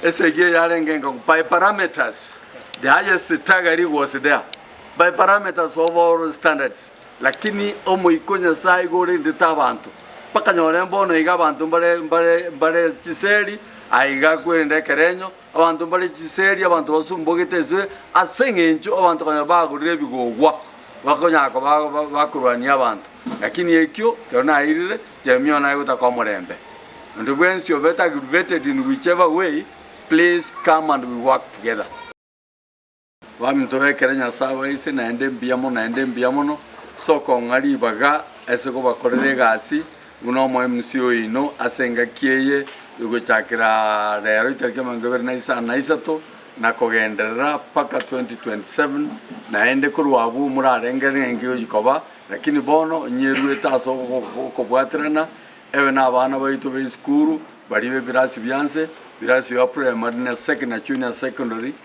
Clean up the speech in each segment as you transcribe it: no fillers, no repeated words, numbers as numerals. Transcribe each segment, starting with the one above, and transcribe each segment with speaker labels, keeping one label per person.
Speaker 1: Esegi eye yarenge enkongu by parameters, the highest thuggery was there by parameters of all standards, lakini omoika o Nyasaye igo orendete abanto, mpaka nyore mbono iga abanto mbare mbare mbare chiseri aiga kwerenda ekerenyo, abanto mbare chiseri abanto basumbogete ase ase eng'encho abanto konya bagorire ebigogwa bakonyara koba bakorwania abanto, lakini ekio ekero nairire Jeremia one agotaka omorembe. Onde bwensi obete aggravated in whichever way, please come and we work together. Baminto bekere Nyasae abaise naende mbuya mono naende mbuya mono ase okong'a ribaga ase kobakorera egasi buna omo MC oino ase engaki eye egochakera rero etariki 25 na kogenderera mpaka 2027 naende korwa abwo morarengerere ng'a enki egochi koba lakini bono nyeruete ase okobwaterana Ebe nabana baito b'esukuru, baria b'ebirasi bia nse, birasi bia primary na sec na junior secondary,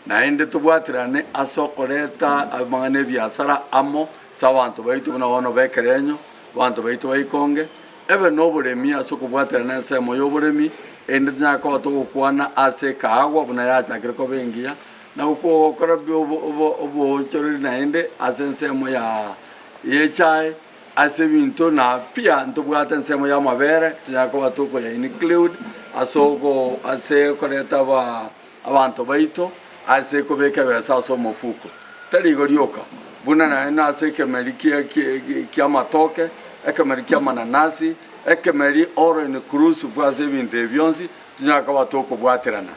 Speaker 1: naende tobwaterane ase okoreta amang'ana ebiasara amo ase abanto baito buna bono b'ekerenyo, abanto baito ba Ikonge, ebe na oboremi ase okobwaterana ensemo ya oboremi, erinde tonyare koba togokwana ase ekaagwa buna yachakire koba engiya, na gokora oboonchoreri naende ase ensemo ya echae. Ase ebinto na pia ntobwate ensemo y'amabere, tonyare koba tokoya include ase ogo ase okoreta aba abanto baito ase kobeka ebesa ase omofuko. Tari igo rioka, buna naende nase ekemeri kia kia ki'amatoke, ekemeri ki'amananasi, ekemeri all inclusive ase ebinto ebi bionsi, tonyare koba tokobwaterana.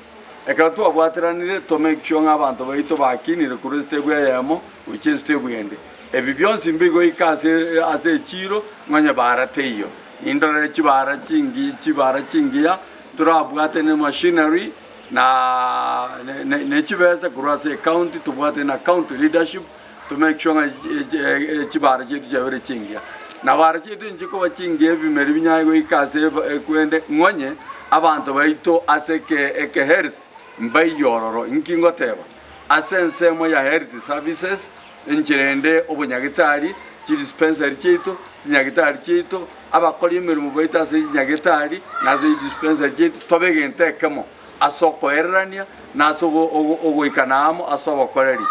Speaker 1: Ekero twabwateranire, to make sure ng'a abanto baito bakinire korwa estep eyemo gochia estep ende. Ebi bionsi mbigoika ase ase echiiro, ng'onye baara teiyo. Nindorere chibaara chingi chibaara chingiya, torabwate ne machinery na ne chibesa korwa ase ecounty, tobwate na county leadership, to make sure ng'a chibaara chiaito chiabeire chingiya. Na baara chiaito nchikoba chingiya ebimeri binyare goika ase ekwende ng'onye abanto baito ase eke eke health mbaiyo ororo. Inki ngoteba? Ase ensemo ya health services, enchera ende obonyagetari, chidispensary chiaito, chinyagitari chiaito, abakori emeremo baito ase chinyagetari na ase chidispensary chiaito, tobe egento ekemo ase okoererania na ase ogoikana amo ase obokoreri.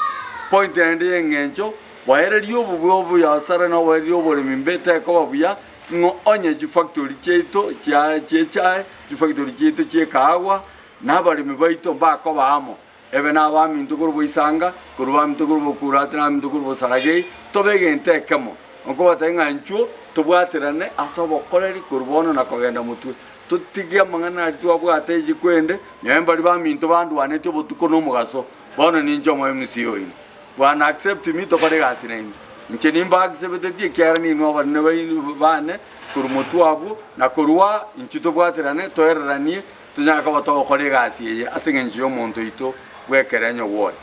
Speaker 1: Point naende y'eng'encho, boereria obo bwa oboyasara na oboereria oboremi mbe tekoba buya, ng'a onye chifactory chiaito chia chi'echae, chifactory chiaito chi'ekaagwa, na abaremi baito mbakoba amo. Ebe nabaminto korwa boisanga, korwa baminto korwa bokurati, na abaminto korwa bosaragei, tobe egento ekemo. Nkobatebia ng'a inchuo tobwaterane ase obokoreri korwa bono na kogenda motwe. Totige amang'ana aria twabwate isiko ende, nonye mbaria baminto bandwanetie obotuko na omogaso, bono ninche omo MC oino. Bwana accept me tokore egasi nainwe. Inche nimba acceptetie ekiagera ninwe abanene baino bane korwa motwe abwo, na korwa inchuo tobwaterane toereranie Tonyare koba togokora egasi eye ase engencho y'omonto oito bw'ekerenyo ward.